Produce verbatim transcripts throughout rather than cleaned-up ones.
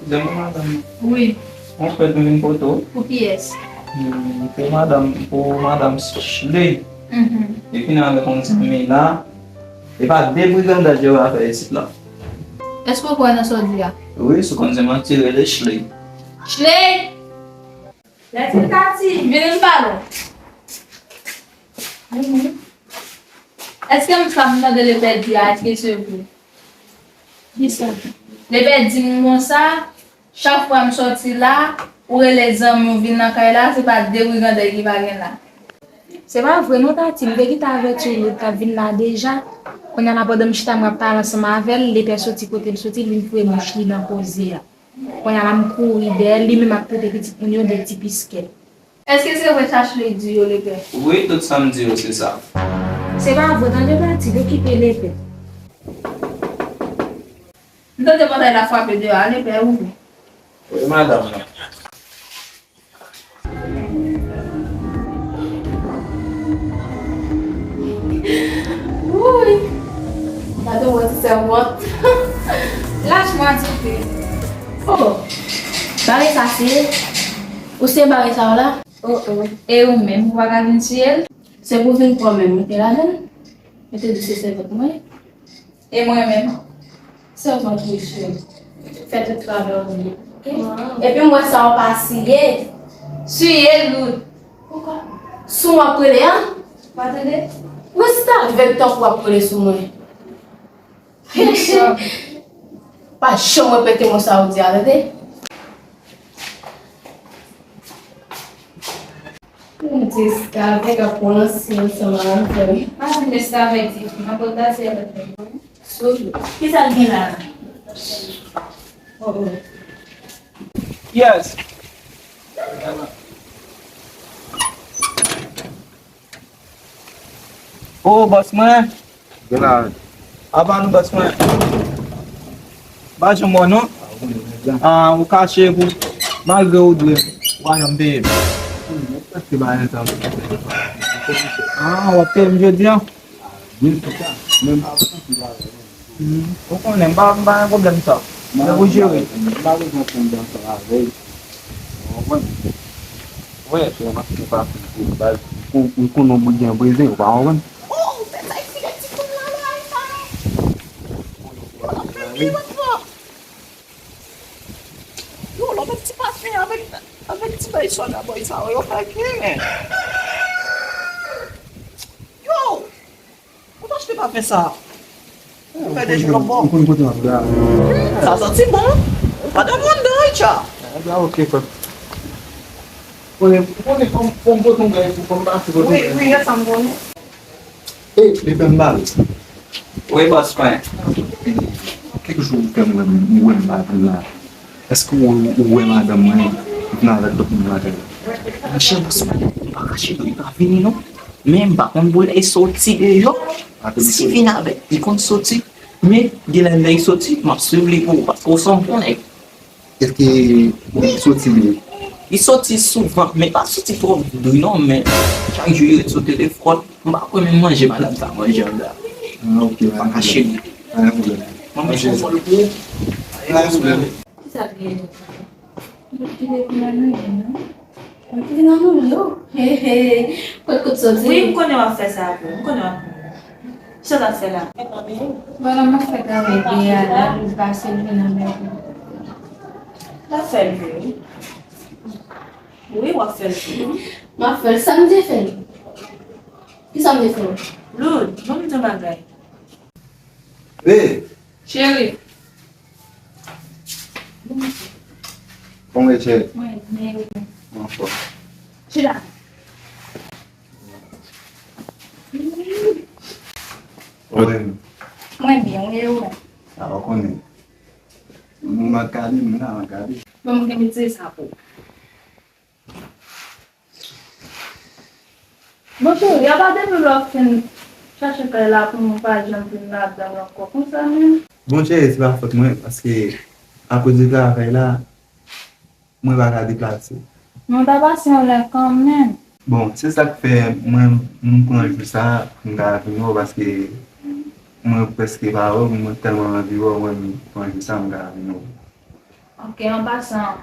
Zanmi madanm nan. Wi. Mwen fèt mwen vin kote w. Pou kiyès? Hmm, pou madanm, pou madanm Shley. Mhm. Li vin avèk yon zanmi la. E pa de brigandaj yo va fè isit la. Èske w kwè nan sa w di a? Wi, si w konn se manti, rele Shley. Shley! Lè di l Tati, vin m pale w. Mhm. Èske m sa m tande Lepè di a, èske se vre? Kisa? Lepè di m konsa, chak fwa m sòti la, ou rele zanmi w vin nan kay la, se pa de brigandaj ki pa gen la. Se pa vre non, Tati, m te kite avèti w lè w t ap vin la deja. Kounye a la, pandan m chita, m ap pale ansanm avè l, Lepè soti kote l soti, l vin foure bouch li nan koze a. Kounye a la, m kouri dèyè l, li menm ap pote pitit moun yo de ti piskèt. Èske se vre sa Shley di yo, Lepè? Wi, tout sa m di yo, se sa. Se pa vre, tande Tati, okipe Lepè. M tande pòtay la frape deyò a, Lepè, ouvri. Wi, madanm nan. Wouy! Gade yon ti sèvant. Lach mwen ti pe. Oh! Bagay sa se? Ou se bagay sa w la? Oh, oh. E ou menm, ou pa ka vin siye l? Se pou vin pran menm, ou te ladan l? Ou te di se sèvant mwen? E mwen menm? Sèvant ou, cheri. Fè tout travay ou vle, oke? Epi m wè sa w pa siye. Siye l, Loud. Poukwa? Sou mwen w ap rele an? Pa tande? Wè si ta rive l tankou w ap rele sou mwen. Pa janm repete mo sa ou di a, tande? Yon ti eskalpè k ap pran lansye ansanm avè m. Pa vin eskalpè, tifi, m ap potaje avèk mwen. Sou kisa l gen la? Oh, oh. Yes. Oh, bòs mwen. Gen la. Apa nou bòs mwen? Pa janm wè non. Ah, ou kache pou malgre ou dwe m, ou pa janm peye m. Ah, w ap peye m jodi a? Hmm, ou konnen, m pa, m pa gen pwoblèm sa. Se pou jere. M konnen yon bout gen breze, ou pa konprann? Oh, ou fè sa isit, ti konn la la, sa. Yo, lòt ti pafen avèk, avèk ti bay soda bòy sa yo, yo fè byen. Yo, ou t achte pafen sa. Ou fè de jou lòt bò. Ou konn kote m ap la. Sa santi bon. Madan Wanda, Richa. Ah, ok, frè. Konnen, konnen fò m, fò m pote yon bagay pou fò m pase kote. Wi, wi, e sa m konnen. E, li fè m mal. Wi, bòs mwen. Kèk jou ou fè m wè m, ou wè m pa vin la. Èske ou, ou wè madanm mwen vin avèk lòt moun lakay la? Monchè, bòs mwen, m pa kache non, li pa vini non. Men m pa konn pou lè l soti deyò. Si vin avèk, li konn soti. Men, gen lè lè l soti, m ap swiv li pou ou, paske ou se yon bon nèg. Èske li soti byen? Li soti souvan, men pa soti twò bri non, men chak jou li ret sou telefòn. M pa kwè menm manje madanm sa manje anndan. Ah, ok, pa kache li. Pa gen pwoblèm. Mwen menm se yon fòl pou ou. Pa gen pwoblèm. Kisa k gen? Mwen kite pou nan nou, non? Mwen kite nan nou, yo. He, he. Kot, kot soti? Wi, m konnen w ap fè sa pou. M konnen w ap. Sa w ap fè la? Bon, nan mwen fè travay peye a la, li pase l vin nan men. W ap fè l vre, wi. Wi, w ap fè l vre. M ap fè l. Sa m te fè l? Ki sa m te fè w? Loud, ban m di w bagay. Wi. Cheri. Kòman w ye, cheri? Mwen byen, wi. Mwen anfòm. Chita. Mwen. Mwen byen, wi, e ou menm? A, ou konnen. Mwen ap gade, mwen la, mwen ap gade. Bon, mwen gen mete sa pou ou. Bon, cheri, apa depi lè w fin chache kay la pou mwen, ou pa janm vin ladan l ankò konsa menm? Bon, cheri, se pa fòt mwen, paske akoz de travay la, mwen pa ka deplase. Men w ta pase yon lè kanmenm. Bon, se sa k fè mwen, m pran jou sa pou m ka vin wè w, paske mwen prèske pa wè w, mwen tèlman anvi wè w, mwen pran jou sa, m ka vin wè w. Ok, an pasan,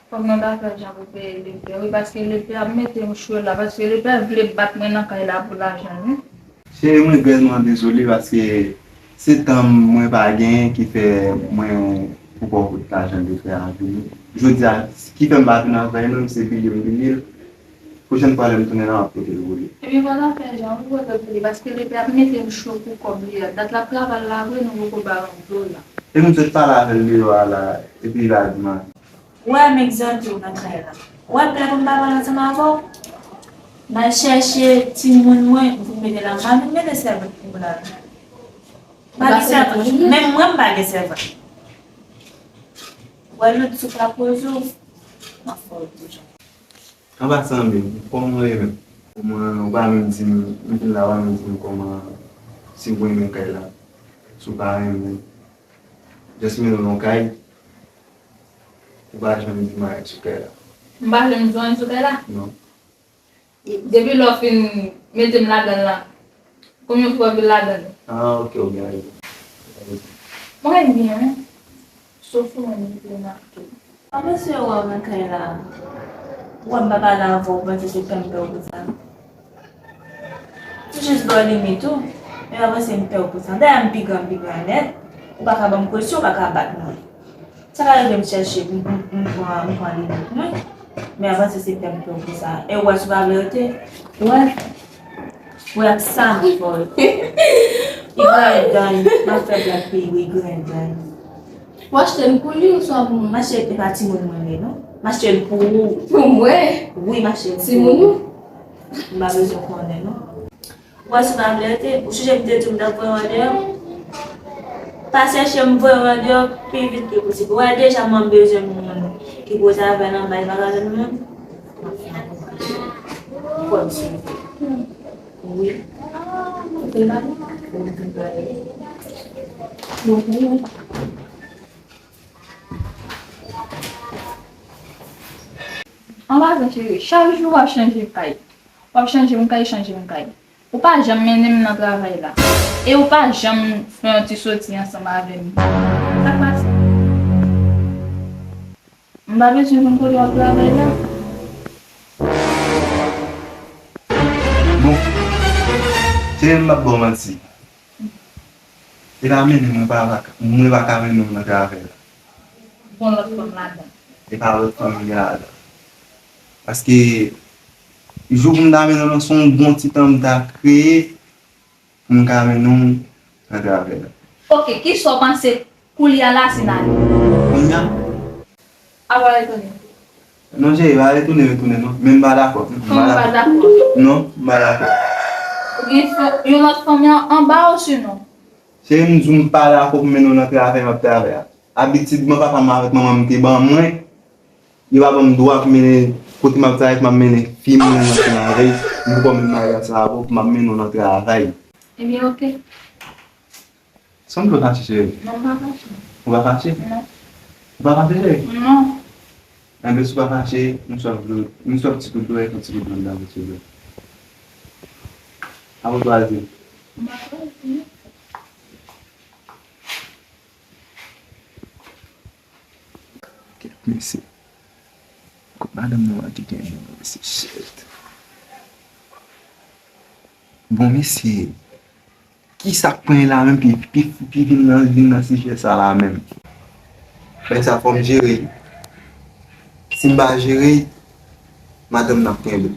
fòk mwen ta fè jan pou peye lepè, wi, paske lepè ap mete m cho la, paske lepè vle bat mwen nan kay la pou lajan, wi. Cheri, mwen vrèman dezole, paske se tan mwen pa genyen ki fè mwen poko fout lajan lepè a vini. Jodi a, ki fè m pa vin avè l menm, se bliye m bliye l. Pwochèn fwa lè m tounen la, m ap pote l pou li. Ebyen, pa ta fè jan, ou pote l pou li, paske lepè ap mete m cho pou kòb li a. Dat l ap travay la vre, nou poko ba l yon dola. E m sot pale avè l deyò a la, epi li pa di m anyen. Ou wè m egzante w nan kay la. Ou wè m pè pou m pa pale ansanm avè w? M al chèche timoun mwen, m vin mete la, m pa vin mete sèvant pou m la. M pa gen sèvant. Menm mwen, m pa gen sèvant. Ou wè lòt sou pa poze w, m ap fè w toujou. An pasan menm, kòman w ye menm? Mwen, ou pa menm di m, m vin la, ou pa menm di m kòman, si w renmen kay la, si w pa renmen. Just mennen w nan kay, ou pa janm di m anyen sou kay la. M pa janm di w anyen sou kay la? Non. Depi lè w fin mete m ladan l la, konbyen fwa w vin ladan l? Ah, ok, ou gen rezon. Mwen byen, wi. Sof ou menm ki te make. Mwen panse yo wè w nan kay la. Ou wè m pa pale avè w, ou panse se pè m pè w pou sa. Ou jis ba w limit ou, men pa panse m pè w pou sa. Dayè m pi gran, m pi gran nèt. Ou pa ka ban m presyon, ou pa ka bat mwen. Sa ka rive m chèche, m, m, m pran, m pran limit mwen. Men avanse se pè m pran pou sa. E w wè si w pa vle rete? Wè. Wè ak sa m fè w. Li grenn gang. M ap fè blag peyi wi, li grenn gang. W achte l pou li oswa pou mwen? M achte l, e pa timoun mwen li ye non. M achte l pou ou. Pou mwen? Wi, m achte l pou ou. Timoun ou? M pa bezwen konnen non. Ou wè si w pa vle rete, ou sonje m te di w m t ap voye w andeyò? Pa chèche m voye w andeyò pi vit ke posib. Ou wè deja mwen m bezwen moun ki poze avè l anba, li pa ka jwenn moun. M ap fè anpil kòb sou li. Wi. Ou te pale? Wi, m te pale. Bon, wi. An pasan cheri, chak jou w ap chanje kay. W ap chanje yon kay, chanje yon kay. Ou pa janm mennen m nan travay la. E ou pa janm fè yon ti soti ansanm avè m. Sa k pase? M pa bezwen konn kote w ap travay la. Bon, cheri, m p ap ba w manti. E pa mennen mwen pa, pa, mwen pa ka mennen w nan travay la. Gon lòt fanm ladan. E pa lòt fanm ki gen ladan. Paske jou pou m ta mennen w nan, se yon bon ti tan m ta kreye pou m ka mennen w nan travay la. Ok, kisa w panse koulye a la si n ale? Kounye a? Apa retounen? Non, cheri, pa retounen, retounen, non. Men m pa dakò. M pa dakò. Kòman w pa dakò? Non, m pa dakò. Ou gen fè, yon lòt fanmi an, anba w sinon? Cheri, m di w m pa dakò pou m mennen w nan travay m ap travay a. Abitidman, papa m avèk manman m te ban mwen, yo pa ban m dwa pou m mennen, kote m ap travay, pou m ap mennen fi m nan travay. M poko menm marye ansanm avè w, pou m ap mennen w nan travay. Ebyen, oke. Sanble w fache, cheri. Non, m pa fache. Ou pa fache? Non. Ou pa fache, cheri? Non. Enben, si w pa fache, m sòf dlo, m sòf ti gout dlo, yon ti gout dlo m ta mete sou dlo. Avan w chwazi. M pa chwazi, non. Kèt mesye. Kot madanm nan ki gen moun mesye, shit. Bon, mesye, kisa k pran la menm ki, ki, ki vin nan, vin nan sijè sa la menm? Bagay sa fò m jere. Si m pa jere, madanm nan ap kenbe.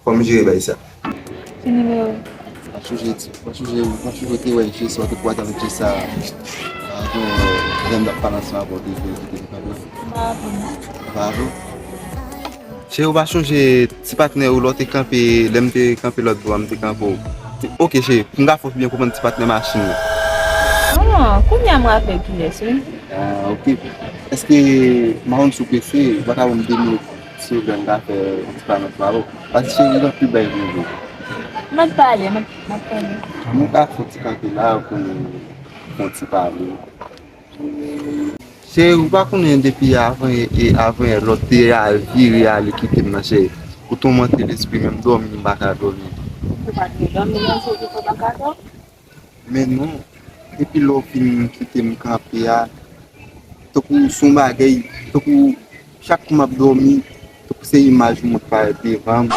Fò m jere bagay sa. Ki nimewo? Mwen sonje, mwen sonje, mwen sonje w te wè Jesa, w te kwaze avèk Jesa avan, lè m t ap pale ansanm avè w, te vin kite m kanpe. M pa raple m. Ou pa raple w? Cheri, ou pa sonje ti patnè ou lè w te kanpe, lè m te kanpe lòt bò a, m te kanpe w? Te, oke, cheri, pou m ka fè w byen konprann ti patnè machin nan. Ah, kounye a m raple kilès, wi. Ah, oke. Èske, m pa konn si w prese, ou pa ka ban m de minit? Si w vle, m ka fè yon ti pale ansanm avè w. Paske cheri, gen anpil bagay pou m di w. Mwen pale, mwen, mwen pale. Mwen ka fè yon ti kanpe la pou nou fè yon ti pale. Cheri, ou pa konnen depi avan, e, avan yè lòt te al vire ale kite m nan, cheri. Ou tòmante lespri, menm dòmi m pa ka dòmi. Ou pa t vle dòmi nan jodi, ou pa ka dòmi? Men non, depi lè w fin kite m kanpe a, tankou se yon bagay, tankou chak kou m ap dòmi, tankou se imaj ou mwen k parèt devan m.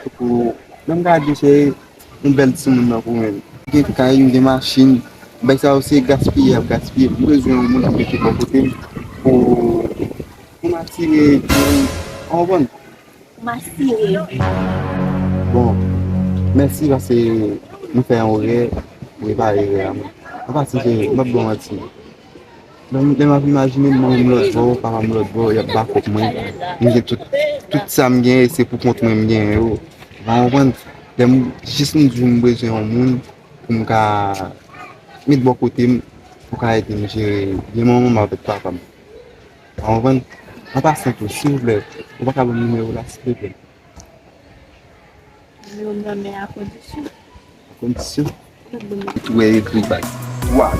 Tankou, lè m gade, se yon bèl timoun nan pou mwen. M gen kay, m gen machin, bagay sa yo se gaspiye y ap gaspiye. M bezwen yon moun pou mete bò kote m pou, pou m atire, pou m, w konprann? Pou m atire. Bon, mèsi paske nou fè yon erè, ou repare erè a mwen. An pasan, cheri, m p ap ba w manti. Lè m, lè m ap imajine m, manman m lòt bò, papa m lòt bò, y ap bakòp mwen. M gen tout, tout sa m genyen, se pou kont mwen m genyen yo. Ou konprann? Lè m, jis m di w m bezwen yon moun pou m ka met bò kote m, pou ka ede m jere byen manman m avèk papa m. Ou konprann? An pasan tou, silvouplè, ou pa ka ban m nimewo w la, silvouplè? Nimewo m nan men a kondisyon. A kondisyon? Ou wè ekri baz. Wa.